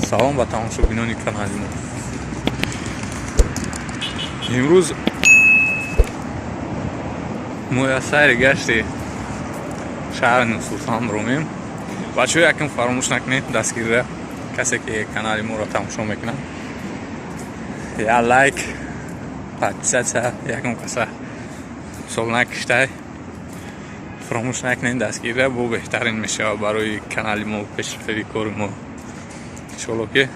Салом ба тамошобинони канали мо. Имрӯз мо як сайри гашти шаҳри Нурсултон ромем. Бачаҳо, якм фаромӯш накунед дастгирира. Касе ки канали моро тамошо мекунад, я лайк, подписаться, якм каса сол накиштай, фаромӯш накунед дастгирира, бо беҳтарин мешавад барои канали мо, пешрафти кори мо. Иншоалло, ки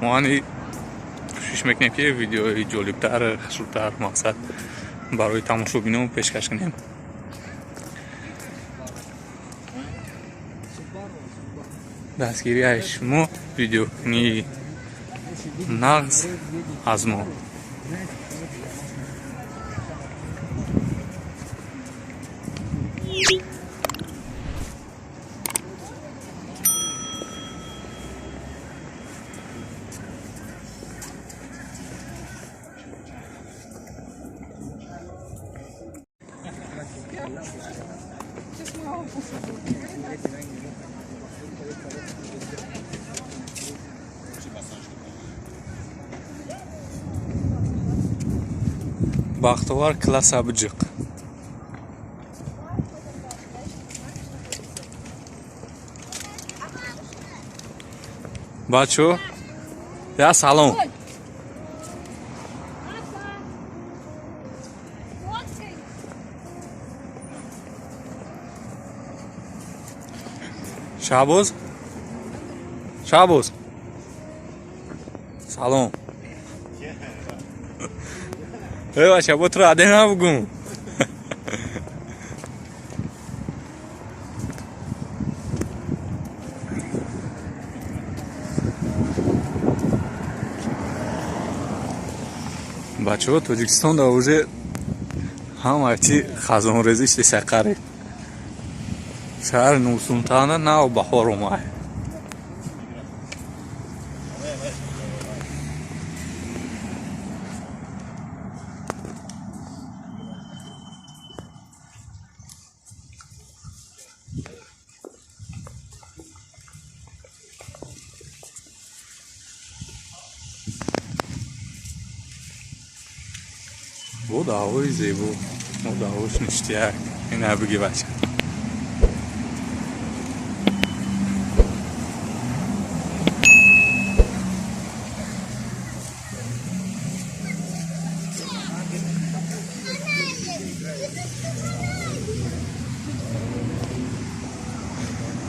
мо ани кӯшиш мекунем, ки видеои ҷолибтар, хушрӯтар, мақсад, барои тамошобинон пешкаш кунем. Дастгирияи шумо, видеокунии нағз аз мо. Бахтовар класса биҷиқ. Бачо, я салом. Шаҳбоз, Шаҳбоз, салом. Э, бача, бо туро аде набугум. Бачаҳо, Тоҷикистон да уже ҳама чи хазонрезӣ шисақаре. Шаҳри Нурсултана нав баҳор омад. Бо ҳавои зебо, мо ҳавош ништяк. Ина биги, бача.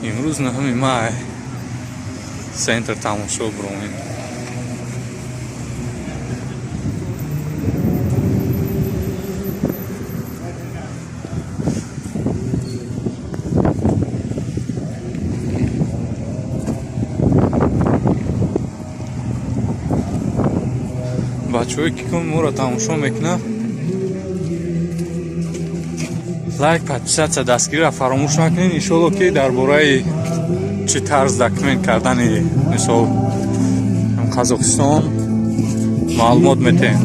Имрӯз 9-уми май, центр тамошо биромем. Бачаҳое ки моро тамошо мекунанд, лайк, подписаться, дастгирира фаромӯш накунед. Иншоалло, ки дар бораи чӣ тарз документ кардани, мисол, Қазоқистон маълумот метиҳем.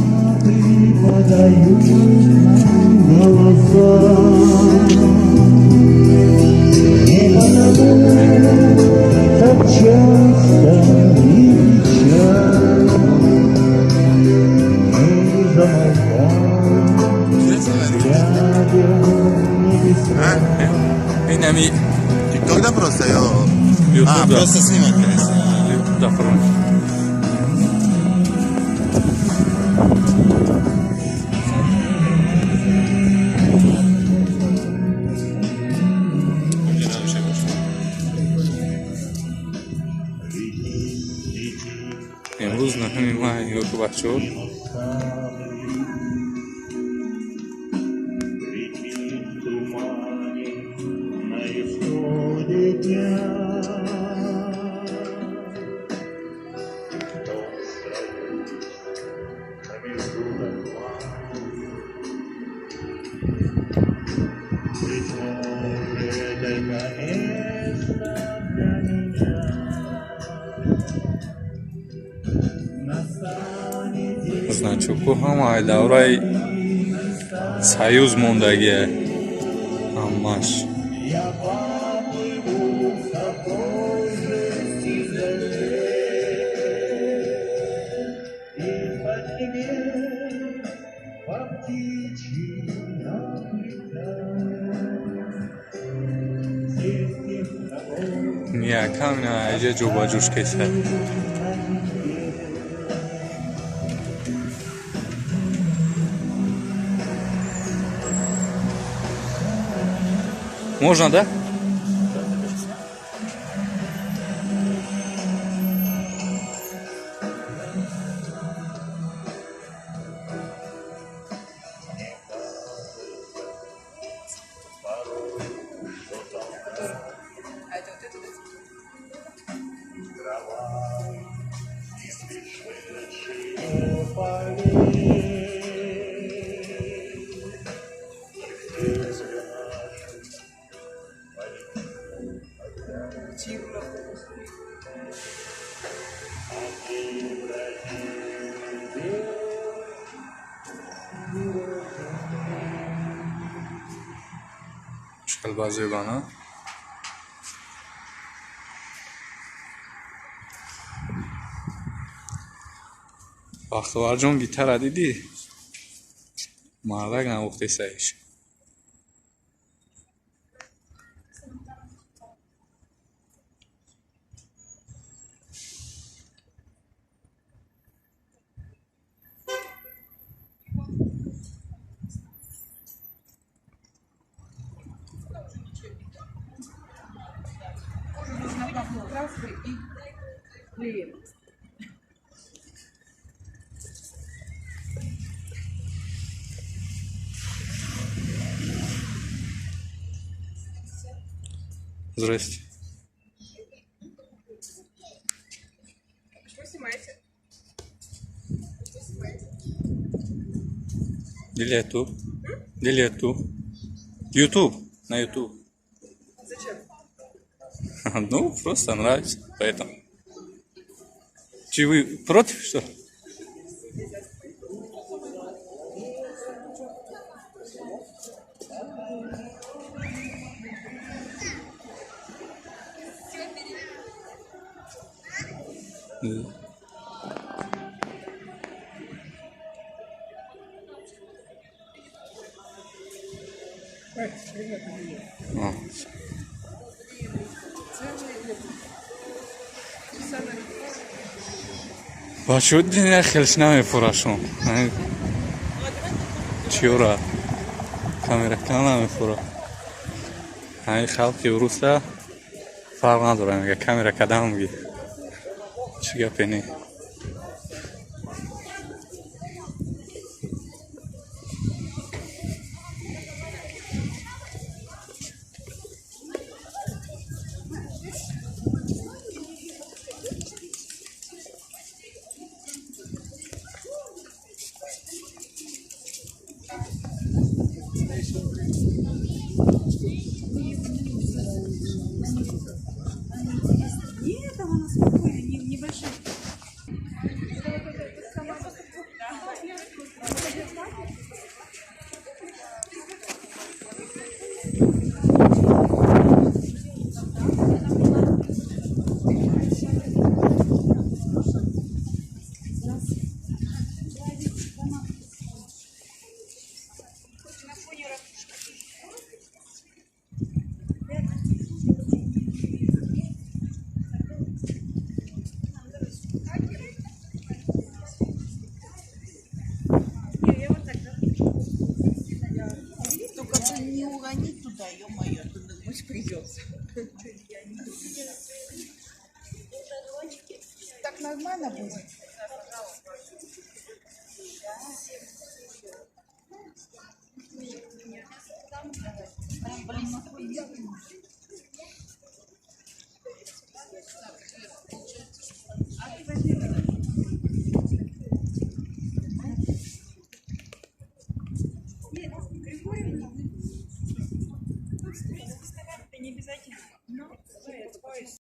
Голоса. Не потому так часто и печально не замолкал, глядя в небеса. Инами. ТикТок да просто ё? А, Ютуб да. Просто снимать, конечно. Да, фаромӯш. Унҷа намеша гошт. Имрӯз 9-уми май, ёки, бачаҳо. В тумане на исходе дня. Дом в строю на междунах. Быть может, это, конечно, для меня настанет день. Значок ҳо ҳамаи давраи Союз мондагие, ҳамаш. Я папы Якам ина иҷа ҷобаҷӯш кеса. Можно, да? Базебана. Бахтоварҷон, гитара дидӣ? Мардак навохтесаиш. Здрасте. Почему снимаете? Почему снимаете? Для YouTube. Для YouTube. YouTube. На YouTube. Зачем? Ну, просто нравится, поэтому. Че, вы против, что ли? Бачо, дина хелш намефурашон. Чиёра камера кан намефура. Ҳамин халқи уруса фарқ надора, мега камера кадам ги. Чӣ гапе не? Нет, она спокойно, небольшая. Только бы не уронить туда, ё-моё, туда пусть придется. Так нормально будет? Прям близко.